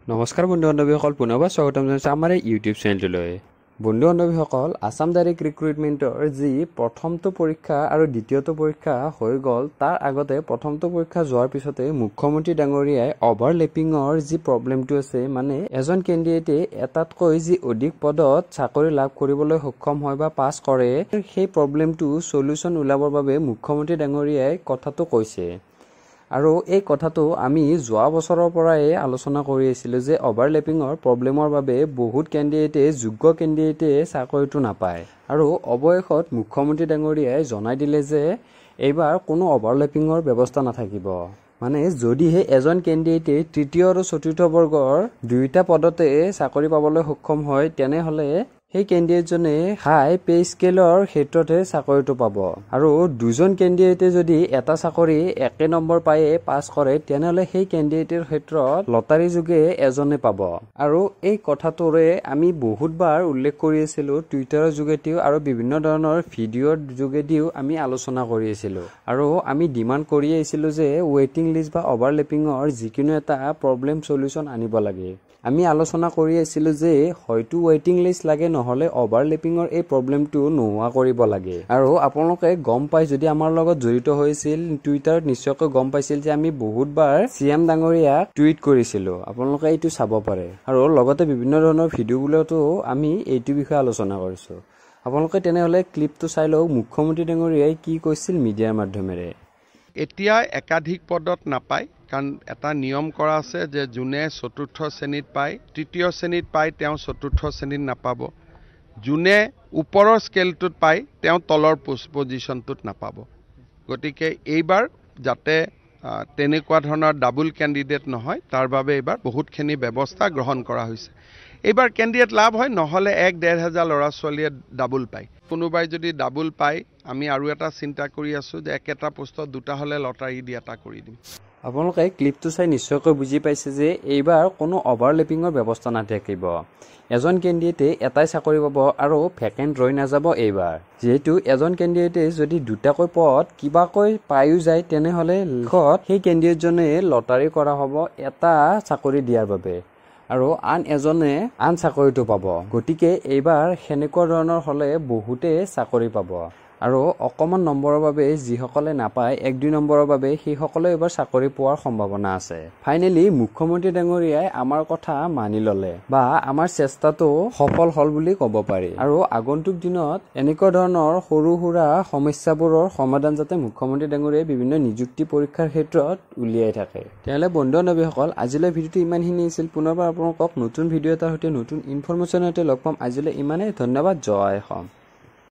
নমস্কাৰ বন্ধু বান্ধৱীসকল, পুনৰবাৰ স্বাগতম জনাইছোঁ আমাৰ এই ইউটিউব চেনেলটোলৈ। বন্ধু বান্ধৱীসকল, আছাম ডাইৰেক্ট ৰিক্ৰুইটমেণ্টৰ যি প্ৰথমটো পৰীক্ষা আৰু দ্বিতীয়টো পৰীক্ষা হৈ গ'ল, তাৰ আগতে প্ৰথমটো পৰীক্ষা যোৱাৰ পিছতে মুখ্যমন্ত্ৰী ডাঙৰীয়াই অভাৰলেপিঙৰ যি প্ৰব্লেমটো আছে, মানে এজন কেণ্ডিডেটে এটাতকৈ যি অধিক পদত চাকৰি লাভ কৰিবলৈ সক্ষম হয় বা পাছ কৰে, সেই প্ৰব্লেমটো চলিউশ্যন ওলাবৰ বাবে মুখ্যমন্ত্ৰী ডাঙৰীয়াই কথাটো কৈছে। আৰু এই কথাটো আমি যোৱা বছৰৰ পৰাই আলোচনা কৰি আছিলোঁ যে অভাৰলেপিঙৰ প্ৰব্লেমৰ বাবে বহুত কেণ্ডিডেটে, যোগ্য কেণ্ডিডেটে চাকৰিটো নাপায়। আৰু অৱশেষত মুখ্যমন্ত্ৰী ডাঙৰীয়াই জনাই দিলে যে এইবাৰ কোনো অভাৰলেপিঙৰ ব্যৱস্থা নাথাকিব। মানে যদিহে এজন কেণ্ডিডেটে তৃতীয় আৰু চতুৰ্থ বৰ্গৰ দুয়োটা পদতে চাকৰি পাবলৈ সক্ষম হয়, তেনেহ'লে সেই কেণ্ডিডেটজনে হাই পে' স্কেলৰ ক্ষেত্ৰতহে চাকৰিটো পাব। আৰু দুজন কেণ্ডিডেটে যদি এটা চাকৰি একে নম্বৰ পায়ে পাছ কৰে, তেনেহ'লে সেই কেণ্ডিডেটৰ ক্ষেত্ৰত লটাৰী যোগে এজনে পাব। আৰু এই কথাটোৰে আমি বহুতবাৰ উল্লেখ কৰি আছিলোঁ টুইটাৰৰ যোগেদিও আৰু বিভিন্ন ধৰণৰ ভিডিঅ'ৰ যোগেদিও আমি আলোচনা কৰি আছিলোঁ। আৰু আমি ডিমাণ্ড কৰি আহিছিলোঁ যে ৱেইটিং লিষ্ট বা অভাৰলেপিঙৰ যিকোনো এটা প্ৰব্লেম চলিউশ্যন আনিব লাগে। আমি আলোচনা কৰি আছিলোঁ যে হয়তো ৱেইটিং লিষ্ট লাগে, নহ'লে অভাৰলেপিঙৰ এই প্ৰব্লেমটো নোহোৱা কৰিব লাগে। আৰু আপোনালোকে গম পাই যদি আমাৰ লগত জড়িত হৈছিল টুইটাৰত, নিশ্চয়কৈ গম পাইছিল যে আমি বহুতবাৰ চি এম ডাঙৰীয়াক টুইট কৰিছিলোঁ। আপোনালোকে এইটো চাব পাৰে। আৰু লগতে বিভিন্ন ধৰণৰ ভিডিঅ'বোৰতো আমি এইটো বিষয়ে আলোচনা কৰিছোঁ। আপোনালোকে তেনেহ'লে ক্লিপটো চাই লওক, মুখ্যমন্ত্ৰী ডাঙৰীয়াই কি কৈছিল মিডিয়াৰ মাধ্যমেৰে। এতিয়া একাধিক পদত নাপায়, কাৰণ এটা নিয়ম কৰা আছে যে যোনে চতুৰ্থ শ্ৰেণীত পায়, তৃতীয় শ্ৰেণীত পায় তেওঁ চতুৰ্থ শ্ৰেণীত নাপাব, যোনে ওপৰৰ স্কেলটোত পায় তেওঁ তলৰ পজিশ্যনটোত নাপাব। গতিকে এইবাৰ যাতে তেনেকুৱা ধৰণৰ ডাবুল কেণ্ডিডেট নহয়, তাৰ বাবে এইবাৰ বহুতখিনি ব্যৱস্থা গ্ৰহণ কৰা হৈছে। এইবাৰ কেণ্ডিডেট লাভ হয়, নহ'লে 1-1.5 হাজাৰ ল'ৰা ছোৱালীয়ে ডাবুল পায়। কোনোবাই যদি ডাবুল পায়, আমি আৰু এটা চিন্তা কৰি আছোঁ যে একেটা পোষ্টত দুটা হ'লে লটাৰী দি এটা কৰি দিম। আপোনালোকে ক্লিপটো চাই নিশ্চয়কৈ বুজি পাইছে যে এইবাৰ কোনো অভাৰলেপিঙৰ ব্যৱস্থা নাথাকিব। এজন কেণ্ডিডেটে এটাই চাকৰি পাব আৰু ভেকেণ্ট ৰৈ নাযাব এইবাৰ। যিহেতু এজন কেণ্ডিডেটে যদি দুটাকৈ পদ কিবাকৈ পায়ো যায়, তেনেহ'লে শেষত সেই কেণ্ডিডেটজনে লটাৰী কৰা হ'ব এটা চাকৰি দিয়াৰ বাবে আৰু আন এজনে আন চাকৰিটো পাব। গতিকে এইবাৰ সেনেকুৱা ধৰণৰ হ'লে বহুতে চাকৰি পাব। আৰু অকণমান নম্বৰৰ বাবে যিসকলে নাপায়, 1-2 নম্বৰৰ বাবে, সেইসকলে এইবাৰ চাকৰি পোৱাৰ সম্ভাৱনা আছে। ফাইনেলি মুখ্যমন্ত্ৰী ডাঙৰীয়াই আমাৰ কথা মানি ল'লে বা আমাৰ চেষ্টাটো সফল হ'ল বুলি ক'ব পাৰি। আৰু আগন্তুক দিনত এনেকুৱা ধৰণৰ সৰু সুৰা সমস্যাবোৰৰ সমাধান যাতে মুখ্যমন্ত্ৰী ডাঙৰীয়াই বিভিন্ন নিযুক্তি পৰীক্ষাৰ ক্ষেত্ৰত উলিয়াই থাকে। তেনেহ'লে বন্ধু বান্ধৱীসকল, আজিলৈ ভিডিঅ'টো ইমানখিনি আছিল। পুনৰবাৰ আপোনালোকক নতুন ভিডিঅ' এটাৰ সৈতে নতুন ইনফৰমেশ্যনৰ সৈতে লগ পাম। আজিলৈ ইমানেই, ধন্যবাদ, জয় অসম।